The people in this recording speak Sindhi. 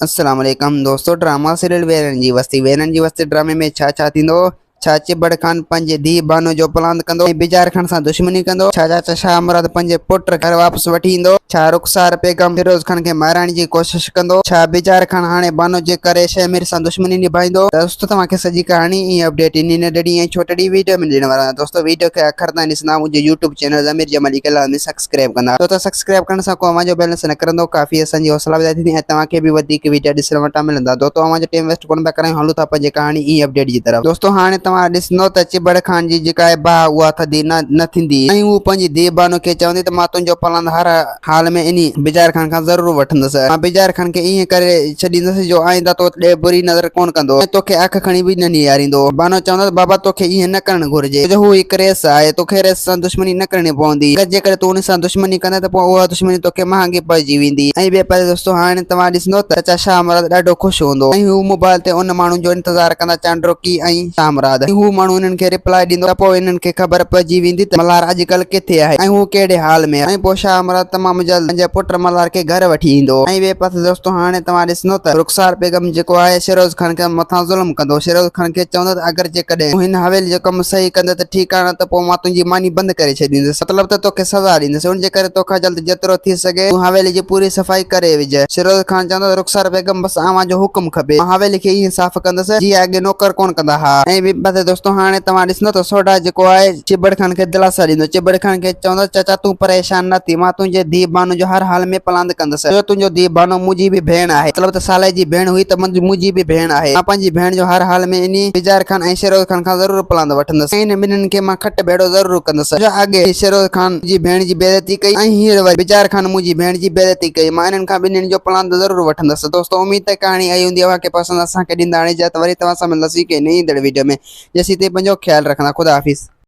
السلام عليڪم دوستو ڊراما سيريل ويرن جي وستي ويرن جي وستي ڊرامي ۾ ڇا ڇا ٿيندو ڇا چٻڙ خان پنهنجي ڌيء بانو جو پلاند ڪندو ۽ بجار خان سان دشمني ڪندو ڇا چاچا شاهه مراد پنهنجي پٽ گهر واپس وٺي ايندو ڇا رخسار بيگم فيروز خان کي مارائڻ جي ڪوشش ڪندو ڇا بجار خان هاڻي بانو جي ڪري شهمير سان دشمني نڀائيندو دوستو توهان کي سڄي ڪهاڻي ۽ اپڊيٽ انهي ننڍڙي ۽ ڇوٽڙي ويڊيو ۾ ڏيڻ وارو آهيان دوستو ويڊيو کي آخر تائين ڏسندا منهنجو يوٽيوب چينل ضمير جمالي کي لازمي سبسڪرائب ڪندا ڇو ته سبسڪرائب ڪرڻ سان ڪو اوهان جو بيلنس نه ڪرندو ڪافي اسان جي حوصلا افزائي ٿيندي ۽ توهان کي به وڌيڪ ويڊيا ڏسڻ وٽان ملندا دوستو اوهان جو ٽيم ويسٽ ڪونه پيا ڪرايون هلون ٿا پنهنجي ڪهاڻي ۽ اپڊيٽ جي طرف دوستو هاڻي توهان ڏسندو ته چٻڙ خان جي جيڪا آهي باهه اها ٿڌي نه نه ٿيندي ۽ هو پنهنجي ڌيء بانو کي چوندي ته مان تنهنجو پلاند هر حال ۾ انهي بجار خان کان ضرور وٺندس مان بجار خان کي ائين ڪري ڇڏيندس جو آئنده تو ڏي بري نظر ڪونه ڪندو ۽ توکي اک کڻي به نه نهاريندو. بانو چوندس ته بابا توکي ائين نه ڪرڻ گهرجي جو هو هڪ رئيس آهي توکي رئيس سان دشمني نه ڪرڻي پوندي اگر جيڪڏهن تون ان سان دشمني ڪندين ته پوء اها دشمني توکي مهانگي پئجي ويندي ۽ ٻئي پاسي دوستو هاڻي توهان ڏسندو ته چاچا شاهه مراد ڏاڍو خوش هوندو ۽ هو موبائل تي ان ماڻهن جو انتظار ڪندا چانڊروڪي ۽ شاهه مراد ۽ هو ماڻهو انهن کي رپلائي ڏيندو ته پوء انهن کي خبر پئجي ويندي ته ملهار اڄڪلهه ڪٿي آهي ۽ هو ڪهڙي حال ۾ آهي ۽ پوء شاهه مراد تمام جلد پنهنجي پٽ ملهار کي گهر وٺي ايندو ۽ ٻئي پاسي دوستو هاڻي توهان ڏسندو ته رخسار بيگم جيڪو آهي شيروز خان کي مٿان ظلم ڪندو شيروز خان کي چوندو ته اگر جيڪڏهن تون هن حويلي جو ڪم صحيح ڪندين ته ٺيڪ آهي نه ته پوء مان تنهنجي ماني بند ڪري ڇڏيندس مطلب ته توکي سزا ڏيندس ان جي ڪري توکان جلد جيترو ٿي سگهي تون حويلي جي پوري صفائي ڪري وجهه شيروز خان چوندو ته رخسار بيگم بس اوهان جو حڪم کپي مان حويلي کي ائين صاف ڪندس جيئن اڳي نوڪر ڪونه ڪندا ها ۽ ٻي پاسي دوستو هاڻي توهان ڏسندو ته سوڍا جيڪو آهي چٻڙ خان کي دلاسا ڏيندو چٻڙ خان کي چوندو چاچا تون پريشان نه ٿي مان تنهنجي ڌيء بانو جو هر حال ۾ پلاند ڪندس ڇو جو تنهنجو ڌيء بانو منهنجي به ڀيڻ آهي مطلب ته صالح جي ڀيڻ هئي ته منهنجي به ڀيڻ آهي مان پنهنجي ڀيڻ جو هر حال ۾ انهي بجار خان ۽ شيروز خان کان ضرور پلاند وٺندس ۽ انهن ٻنهين کي مان کٽ ڀيڙو ضرور ڪندس ڇو جو اڳي شيروز خان منهنجي ڀيڻ جي بيعزتي ڪئي ۽ هينئر وري بجار خان منهنجي ڀيڻ جي بيعزتي ڪئي مان انهن کان ٻنهين جو پلاند ضرور وٺندس دوستو اميد ته ڪهاڻي آئي هوندي اوهان کي پسند اسان کي ڏيندا هاڻي اجازت وري توهان سان ملنداسين ڪنهن نئين ايندڙ ويڊيو ۾ جيسين تائين پنهنجو خيال رکندا خدا حافظ.